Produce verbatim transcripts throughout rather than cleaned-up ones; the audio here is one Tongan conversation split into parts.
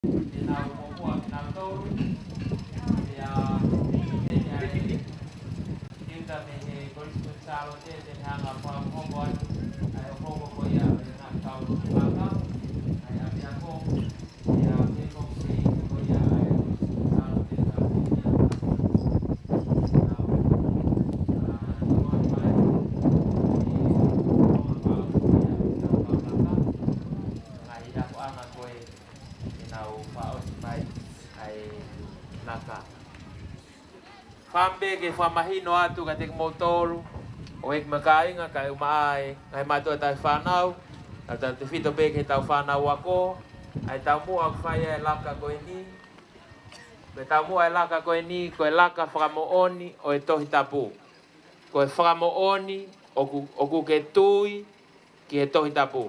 Te nau moʻua kinautolu. Pea, pea, Tiuta mei he Kolisi ko Sālote, te ne hanga ʻo fakahoko atu ʻa e hoko ko ia ʻo e ngaahi kau lotu laka ʻa e ʻapiako. Pea, pea ko e ko ia ʻa e Kolisi ko Sālote, ka te ia. Ngaahi akoʻanga ko ē ke nau fakaʻosi mai ʻa e laka. Fakaʻamu pē ke fakamahino atu kiate kimoutolu, ʻo e kiʻi kāinga kae ʻumaʻā e ngaahi mātuʻa tauhi fānau, tautautefito pē ki heʻetau fānau ako, ʻa e taumuʻa ʻoku fai ai e laka ko eni. Ko e taumuʻa e laka ko eni, ko e laka fakamoʻoni ʻo e Tohi Tapu. Ko e fakamoʻoni ʻoku, ʻoku ke tui ki he Tohi Tapu.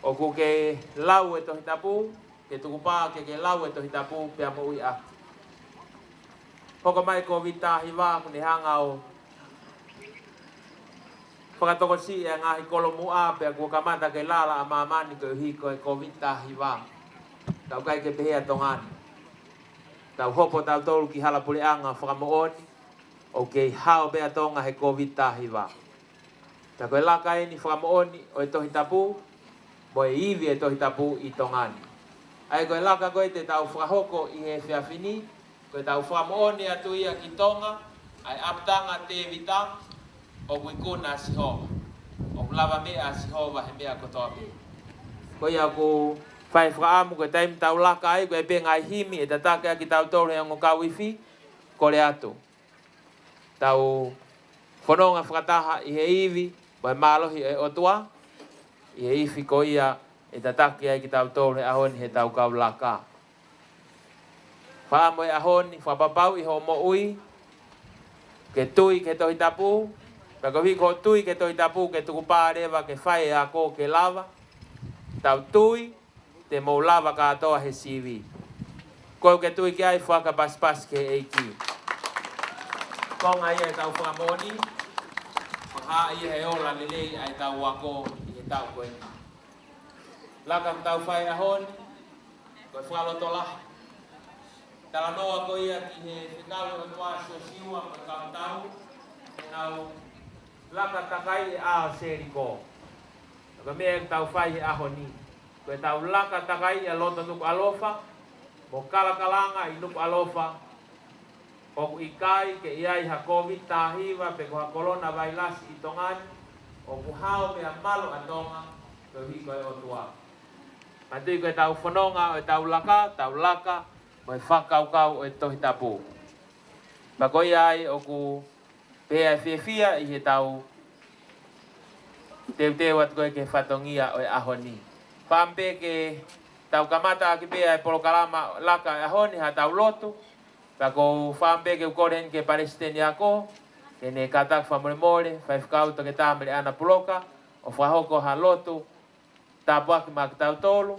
ʻOku ke lau e Tohi Tapu, ke tukupā ke ke lau e Tohi Tapu pea moʻui ʻaki. Hoko mai Kōviti taha hiva, kuo ne hanga ʻo fakatokosiʻi e ngaahi kolomuʻa pea kuo kamata ke lala ʻa māmani koeʻuhi ko e Kōviti taha hiva. Ka ʻoku ʻikai ke pehē ʻa Tonga ni. Tau hopo tautolu ki hala puleʻanga fakamoʻoni, ʻoku kei hao pē ʻa Tonga he Kōviti taha hiva. Ka ko e laka eni fakamoʻoni ʻo e Tohi Tapu, mo e ivi e Tohi Tapu ʻi Tonga ni. ʻA ia ko e laka ko ē te tau fakahoko ʻi he efiafi ni, ko ʻetau fakamoʻoni atu ia ki Tonga, ʻa e ʻapitanga Tēvita, ʻoku ikuna ʻa Sihova. ʻOku lavameʻa ʻa Sihova he meʻa kotoa pē. Ko ia ʻoku fai fakaʻamu ko e taimi tau laka ai, ko e pē ngaahi himi ʻe tataki ʻaki kitautolu he ongo kau ifi, kole atu. Tau fononga fakataha ʻi he ivi, mo e mālohi ʻo e ʻOtua, ʻi he ifi ko ia ʻe tataki ai kitautolu he ʻaho ni heʻetau kau laka. Fakaʻamu e ʻaho ni, fakapapauʻi hoʻo moʻui, ke tui ki he Tohi Tapu, pea koeʻuhi ko hoʻo tui ki he Tohi Tapu, ke tukupā leva ke fai e ako ke lava. Tau tui, te mou lava kātoa he sivi. Ko ē ʻoku ke tui ki ai, fakapasipasi ki he ʻEiki. Konga ia ʻetau fakamoʻoni, fakahā ia he ola lelei ʻa ʻetau ako ʻi he taʻu ko eni. Laka ʻoku tau fai he ʻaho ni, ko e fakalotolahi. Talanoa ko ia ki he fekau ʻa e ʻOtua ʻa Siosiua mo e kau tau, ʻenau laka takai e ʻā ʻo Seliko. Ka ko e meʻa ʻoku tau fai he ʻaho ni, ko ʻetau laka takai ʻa loto Nukuʻalofa, mo kalakalanga ʻi Nukuʻalofa, ʻoku ʻikai ke ʻi ai ha Kōviti taha hiva pe ko ha kolona vailasi ʻi Tonga ni, ʻoku hao meʻa malu ʻa Tonga, koeʻuhi ko e ʻOtua. Manatuʻi ko ʻetau fononga ʻo ʻetau laka, tau laka mo e fakakaukau ʻo e Tohi Tapu. Pea ko ia ai ʻoku pehē ʻa e fiefia ʻi heʻetau teuteu atu ko ē ki he fatongia ʻo e ʻaho ni. Fakaʻamu pē ke tau kamata ʻaki pē ʻa e polokalama laka ʻo e ʻaho ni ha tau lotu. Pea ʻoku ou fakaʻamu pē ke u kole heni ki he Palesiteni Ako, ke ne kātaki fakamolemole, Faifekau Toketā Meleʻana Puloka, ʻo fakahoko ha lotu tāpuaki maʻa kitautolu,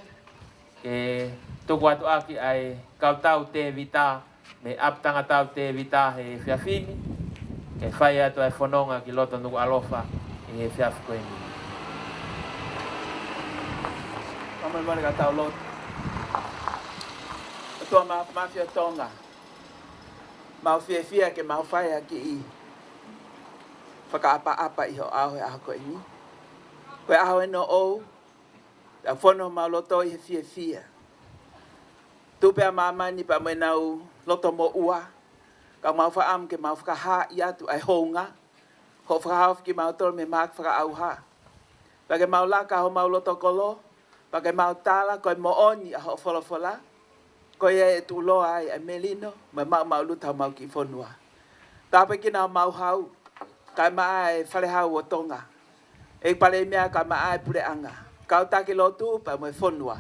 ke tuku atu ʻaki ʻa e kau tau Tēvita, mei he ʻapitanga tau Tēvita he efiafi ni, ke fai atu ʻa e fononga ki loto Nukuʻalofa ʻi he efiafi ko eni. Fakamolemole ka tau lotu. ʻOtua Māfimafi ʻo Tonga, mau fiefia ke mau fai ʻa e kiʻi fakaʻapaʻapa ʻi ho ʻao he ʻaho ko eni. Ko e ʻaho ʻe noʻou, ʻa e fono homau loto ʻi he fiefia. Tuʻu pē ʻa māmani pea mo ʻenau loto moʻua, ka mau fakaʻamu ke mau fakahaaʻi atu ʻa e hounga hoʻo fakahaofi kimautolu mei he mahaki fakaʻauha. Pea ke mau laka homau loto kolo, pea ke mau tala ko e moʻoni ʻa hoʻo folofola, ko ia ʻe tuʻuloa ai ʻa e melino mo e maʻumaʻuluta homau kiʻi fonua. Tāpuekina homau hau, kae maʻa e Fale Hau ʻo Tonga, ʻEiki Palēmia, kae maʻa e puleʻanga, kau taki lotu pea mo e fonua.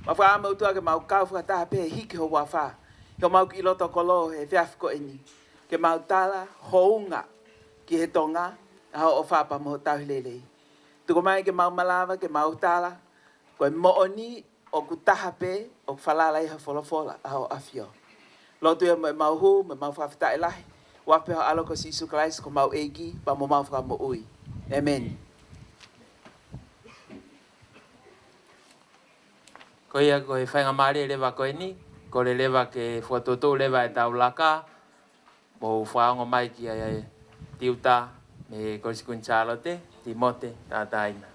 Mau fakaʻamu ʻOtua ke mau kau fakataha pē he hiki ho huafa ʻi homau kiʻi loto kolo he efiafi ko eni, ke mau tala hounga ki he Tonga ʻa hoʻo ʻofa pea mo hoʻo tauhi lelei. Tuku mai ke mau malava ke mau tala ko e moʻoni ʻoku taha pē, ʻoku falala ʻi he folofola ʻa hoʻo ʻAfio. Lotu ia mo ʻemau hū, mo ʻemau fakafetaʻi lahi, ʻi he huafa pē ho ʻAlo ko Sīsū Kalaisi ko homau ʻEiki pea mo homau Fakamoʻui. ʻĒmeni. Ko ia ko e faingamālie leva ko eni, kole leva ke fokotuʻutuʻu leva ʻetau laka, mou fakaongo mai kia Tiuta mei Kolisi Kuini Sālote, Timote Tātāina.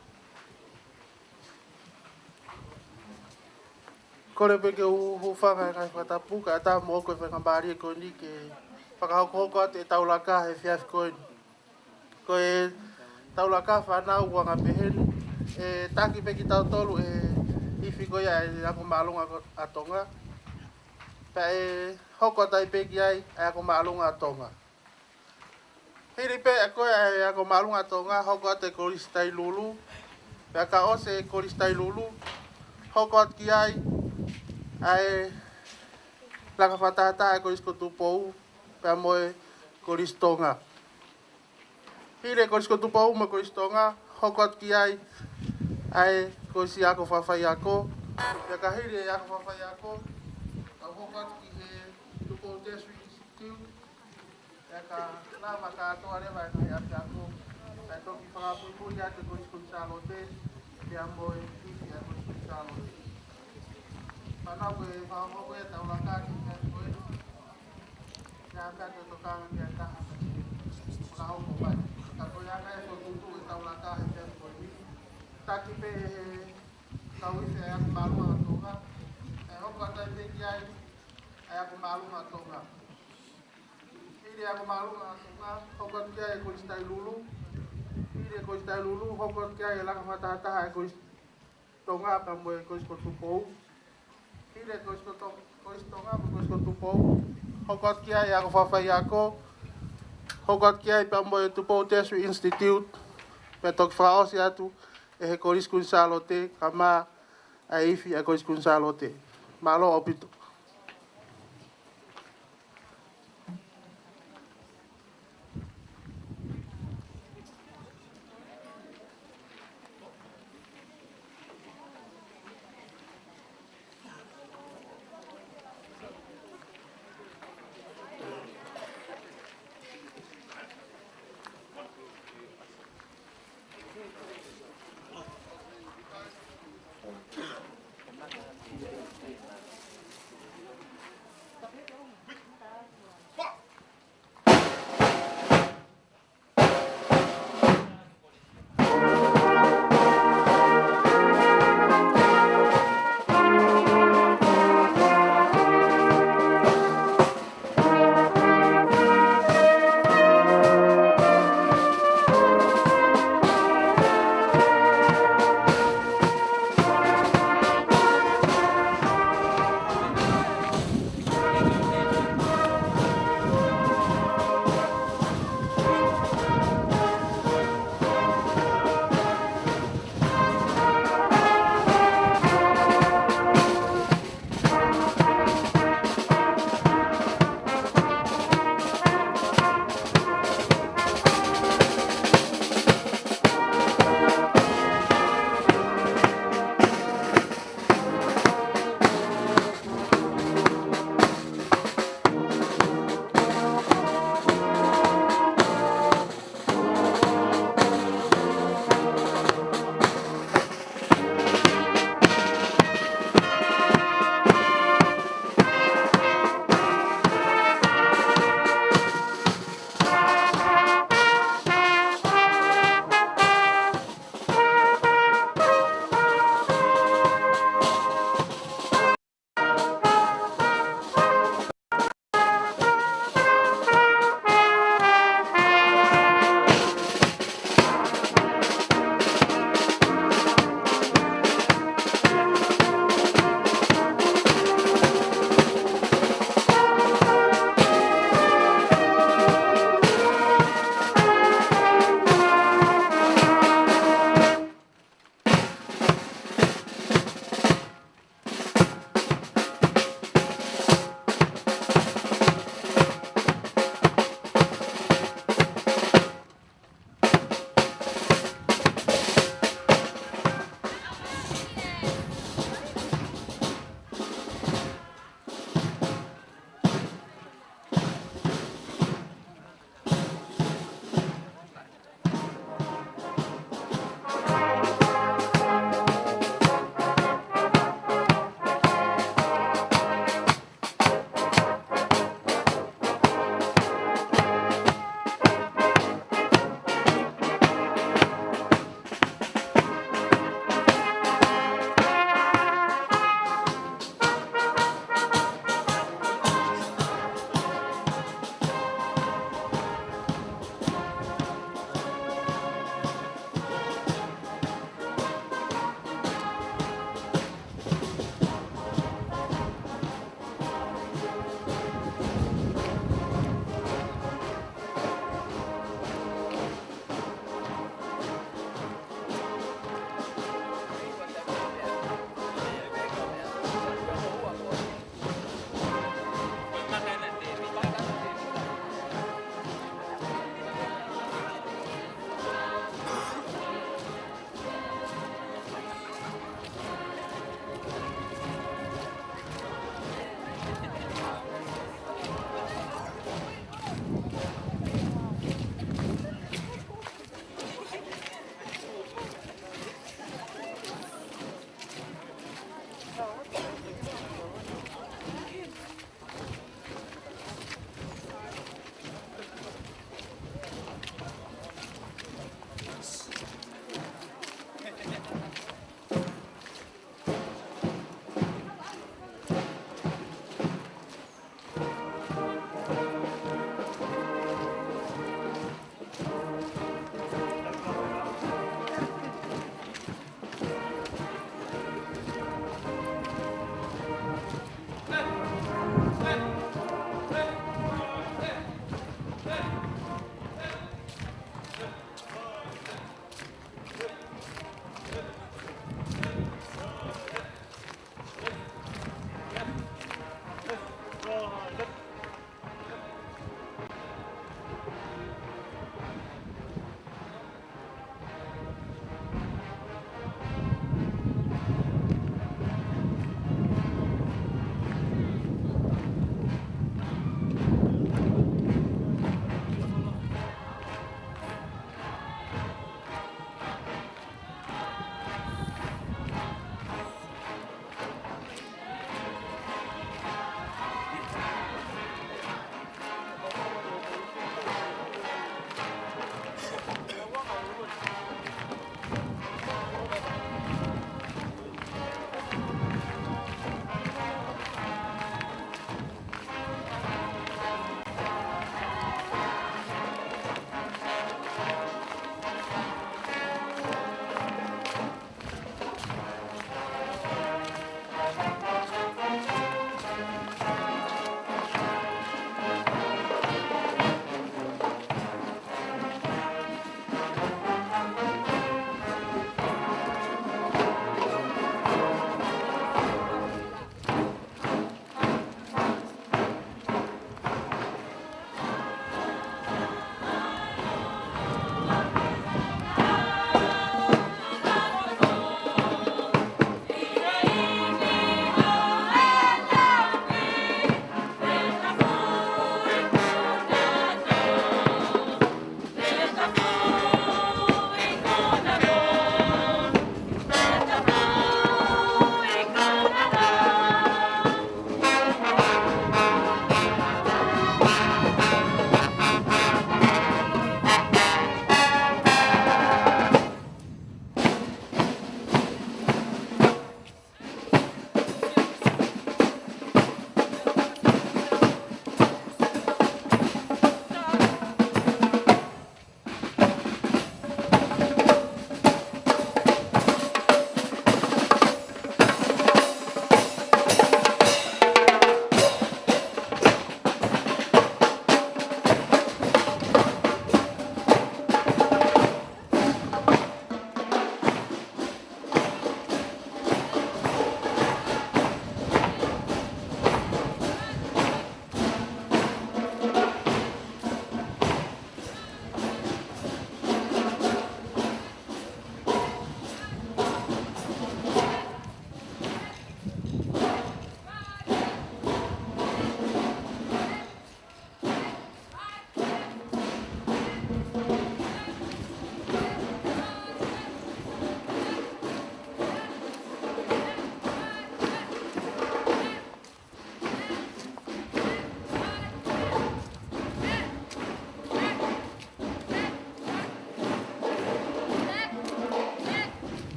Kole pē ke u hūfanga he ngaahi fakatapu, kae ʻatā moʻoku e faingamālie ko eni ke fakahokohoko atu ʻetau laka he efiafi ko eni. Ko ʻetau laka fānau ʻoku anga pehē ni, ʻe taki pē kitautolu ʻe he ifi ko ia ʻa e Ako Māʻolunga ʻa Tonga. Pea ʻe hoko atu ai pē ki ai ʻa e Ako Māʻolunga ʻa Tonga. Hili pē ʻa e ko ia ʻa e Ako Māʻolunga ʻa Tonga, hoko atu e Kolisi Tailulu. Pea ka ʻosi e Kolisi Tailulu, hoko atu ki ai ʻa e laka fakatahataha ʻa e Kolisi ko Tupou pea mo e Kolisi Tonga. Hili e Kolisi ko Tupou mo e Kolisi Tonga, hoko atu ki ai ʻa e Kolisi Ako Fakafaiako. Pea ka hili e Ako Fakafaiako, ʻe hoko atu ki he Tupou Tertiary Institute. Pea ka lava kātoa leva e ngaahi ʻapiako, pea toki fakapuipui atu e Kolisi Kuini Sālote pea mo e ifi ʻa e Kolisi Kuini Sālote. Fānau, ko e fakahokohoko ia ʻetau laka ki he efiafi ko eni. Naʻe pehē ʻe he tokanga ki ai ʻe taha, fakahokohoko mai. Ka ko ia ʻa e fokotuʻutuʻu ʻetau laka he efiafi ko eni. Taki pē ʻe he kau ifi ʻa e Ako Māʻolunga ʻa Tonga, ʻe hoko atu ai pē ki ai ʻa e Ako Māʻolunga ʻa Tonga. Hili e Ako Māʻolunga ʻa Tonga, hoko atu ki ai e Kolisi Tailulu. Hili e Kolisi Tailulu, hoko atu ki ai e laka fakatahataha ʻa e Kolisi Tonga pea mo e Kolisi ko Tupou. Hili e Kolisi ko To-, Kolisi Tonga mo e Kolisi ko Tupou, hoko atu ki ai e Ako Fakafaiako. Hoko atu ki ai pea mo e Tupou Tertiary Institute. Pea toki fakaʻosi atu ʻe he Kolisi Kuini Sālote, kae ʻumaʻā ʻa e ifi ʻa e Kolisi Kuini Sālote. Mālō ʻaupito.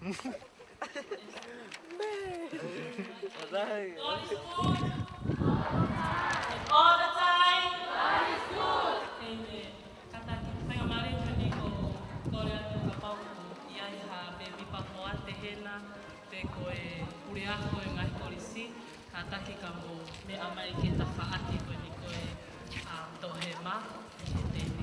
All the time. All the time. God is good. Amen. Kātaki, faingamālie ko eni ʻoku ou kole atu kapau ʻoku ʻi ai ha pē vipa hoa te hena, pe ko e puleako e ngaahi kolisi, kātaki ka mou meʻa mai ki he tafaʻaki ko eni ko e, ā, toʻohema, ʻi he tēpile.